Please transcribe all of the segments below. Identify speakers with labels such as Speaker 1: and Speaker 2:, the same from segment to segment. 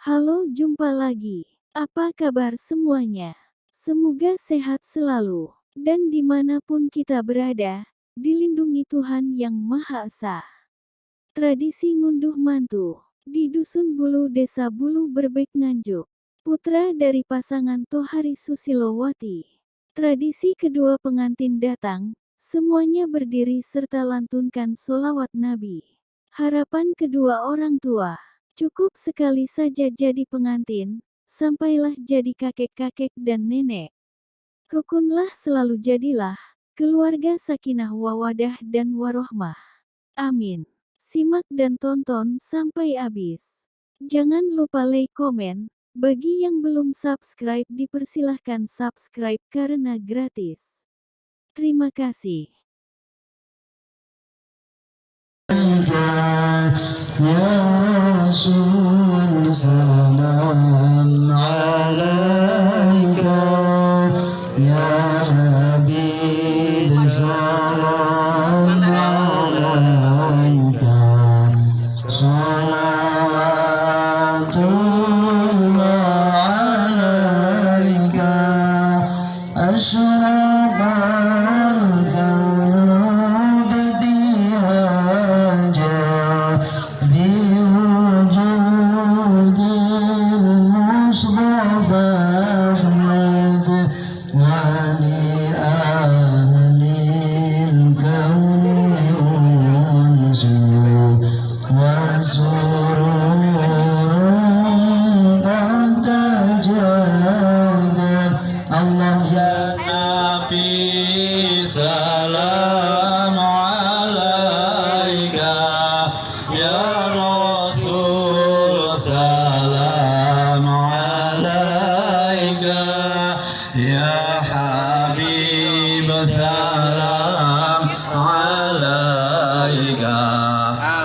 Speaker 1: Halo, jumpa lagi. Apa kabar semuanya? Semoga sehat selalu. Dan dimanapun kita berada, dilindungi Tuhan Yang Maha Esa. Tradisi ngunduh mantu di Dusun Bulu, Desa Bulu Berbek, Nganjuk. Putra dari pasangan Tohari Susilowati. Tradisi kedua pengantin datang, semuanya berdiri serta lantunkan solawat Nabi. Harapan kedua orang tua, cukup sekali saja jadi pengantin, sampailah jadi kakek-kakek dan nenek. Rukunlah selalu jadilah, keluarga sakinah wawadah dan warohmah. Amin. Simak dan tonton sampai habis. Jangan lupa like, komen. Bagi yang belum subscribe dipersilahkan subscribe karena gratis. Terima kasih.
Speaker 2: Ya Rasul salam alaika, ya Habib salam alaika, salawatullah alaika, asyraqal kaunu bdihaja biwujudil Mustafa Ahmad wa li ahlil kauni unsu wa sururun qad tajadad. Allah ya
Speaker 3: Nabi salam alaika, ya Rasul salam alaika, ya Habib salam alaika,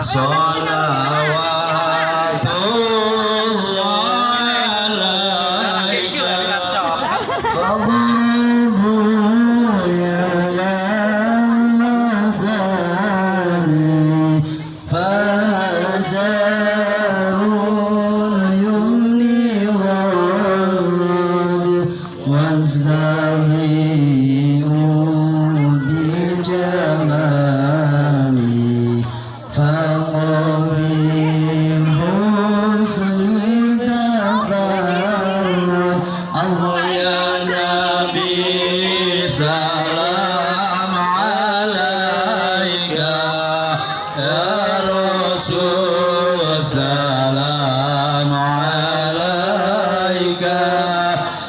Speaker 3: salawatullah alaika.
Speaker 2: فاضربوا يا للمسامي فزاروا اليمن غرد واستضيئوا بجمالي فقبل الحسن تفرد. الله
Speaker 3: Ya Nabi salam alaika, ya Rasul salam alaika,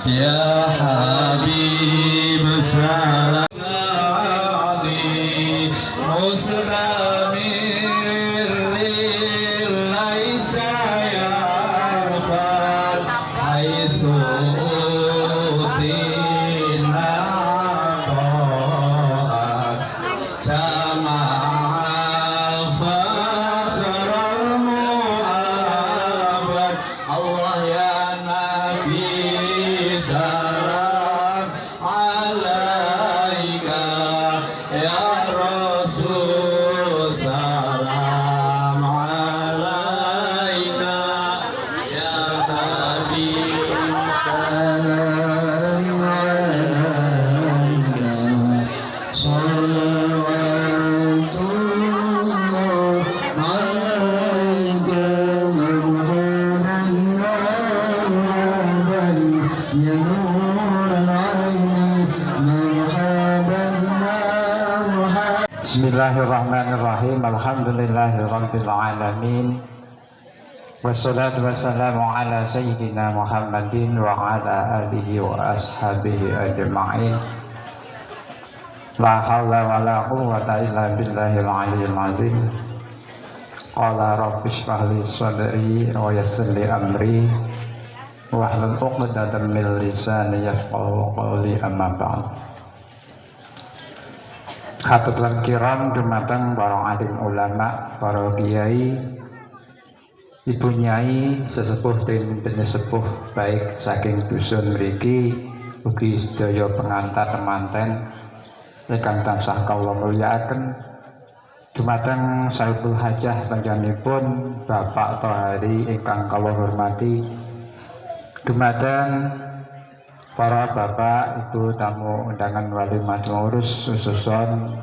Speaker 3: ya Habib salam mustamir laisa yarfad haitsu utina ta'at jama'al fakhral mu'abad. Allah ya Nabi salam alaika, ya Rasul salam alaika, ya Habib
Speaker 2: salam alaika, salawatullah alaika, marhaban marhaban ya nur al-aini, marhaban marhaban.
Speaker 4: Bismillahirrahmanirrahim. Alhamdulillahirabbil alamin. Wassalatu wassalamu ala sayyidina Muhammadin wa ala alihi wa ashabihi ajma'in. La haula wa la quwwata illa billahil aliyyil azim. Qala rabbi shrah li sadri wa yassir li amri wahlul 'uqdatam min lisani yafqahu qawli, amma ba'd. Hadirin kiram dumateng para alim ulama, para kiai, ibu nyai, sesepuh tim pinisepuh baik saking dusun mriki ugi sedaya pengantar temanten ingkang tansah kawula mulyakaken. Dumateng Sahibul Hajah panjenenganipun Bapak Tohari ingkang kula hormati. Dumateng para bapak, ibu tamu undangan walimatul urus khususon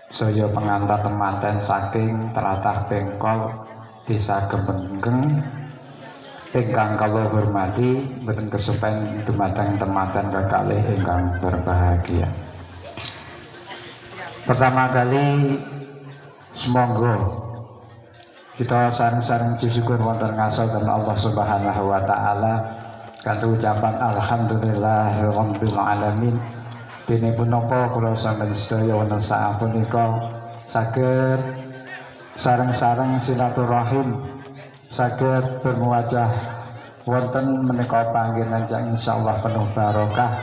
Speaker 4: saya pengantar temanten saking tlatah Bengkol Desa Gemenggeng ingkang kula hormati, boten kesupen dumateng temanten kekalih ingkang berbahagia. Pertama kali semoga kita sareng-sareng bersyukur wonten ngarsa dan Allah Subhanahu wa taala kanthi ucapan alhamdulillahirabbil alamin. Dene punapa kula sampeyan sedaya wonten saat punika saged sareng-sareng silaturahim, saged bermuajah wonten menika panggenan ingkang insyaallah penuh barokah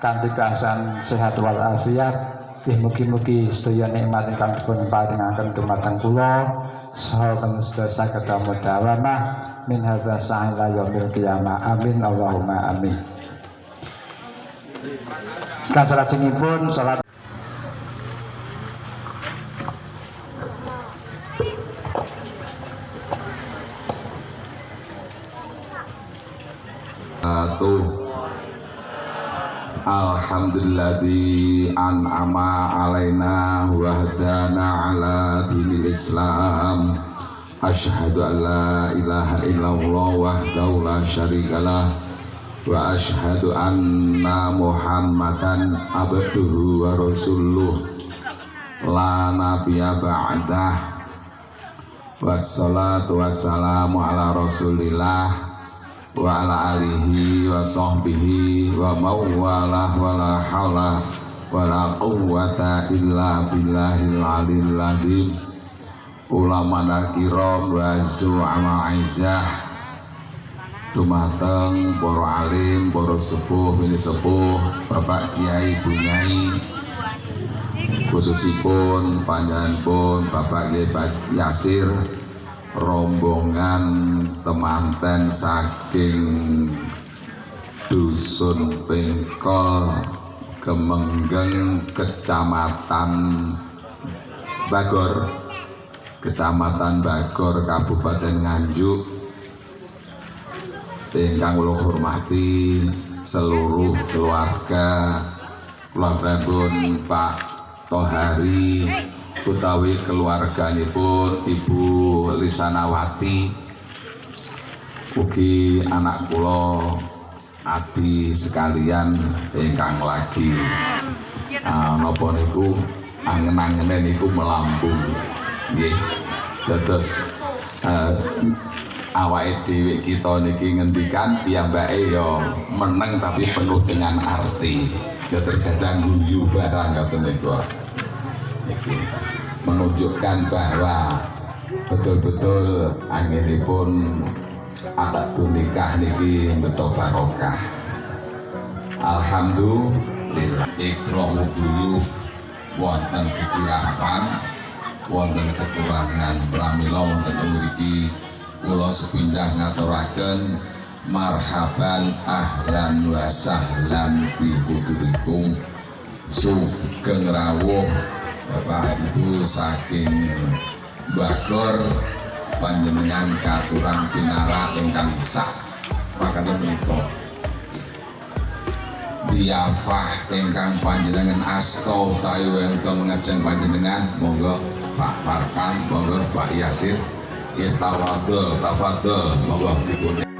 Speaker 4: kanthi keasaan sehat walafiat. Nggih, mugi-mugi sedaya nikmat ingkang dipun paringaken dumateng kula saha panjenengan saged mudawamah min hadza sa'ila yaumil qiyamah. Amin Allahumma amin. Kasalajengipun salat.
Speaker 5: Satu. Alhamdulilladzi an'ama alaina wa hadana ala dinil Islam. Asyhadu an la ilaha illallah wahdahu la syarikalah wa asyhadu anna Muhammadan abduhu wa rasuluh la nabiyya ba'dah. Wassalatu wassalamu ala rasulillah wa ala alihi wa sahbihi wa mawalah wa la hawla wa la quwwata illa billahil aliyil azim. Ulama kiram wa zu'ama aizah, dumateng para alim, para sepuh, bini sepuh, bapak kiai, bu nyai, khususipun panjenenganipun Bapak Kiai Bas Yasir, rombongan temanten saking Dusun Pengkol, Gemenggeng, Kecamatan Bagor, Kecamatan Bagor, Kabupaten Nganjuk. Ingkang kula hormati seluruh keluarga, keluarganipun Pak Tohari utawi keluarganipun Ibu Lisanawati, ugi anak kula adi sekalian ingkang lagi napa niku angen-angene niku melambung nggih. Dados awake dhewe kita niki ngendikan piyambake ya meneng tapi penuh dengan arti. Ya terkadang guyu barang ngoten niku. Niki menunjukkan bahwa betul-betul anginipun akad nikah niki beto barokah. Alhamdulillah. Ikramu duyuf wonten kekirapan, wonten kekurangan, pramila wonten mriki kula sepindah ngaturaken marhaban ahlan wa sahlan bi hudurikum. Sugeng rawuh Bapak Ibu saking Bagor, panjenengan katuran pinarak ingkang sak pakane menika diafah ingkang panjenengan asta utawi wonten ngajeng panjenengan. Monggo Pak Parkan, monggo Pak Yasir, nggih tawadul, tafadhol, monggo dipun.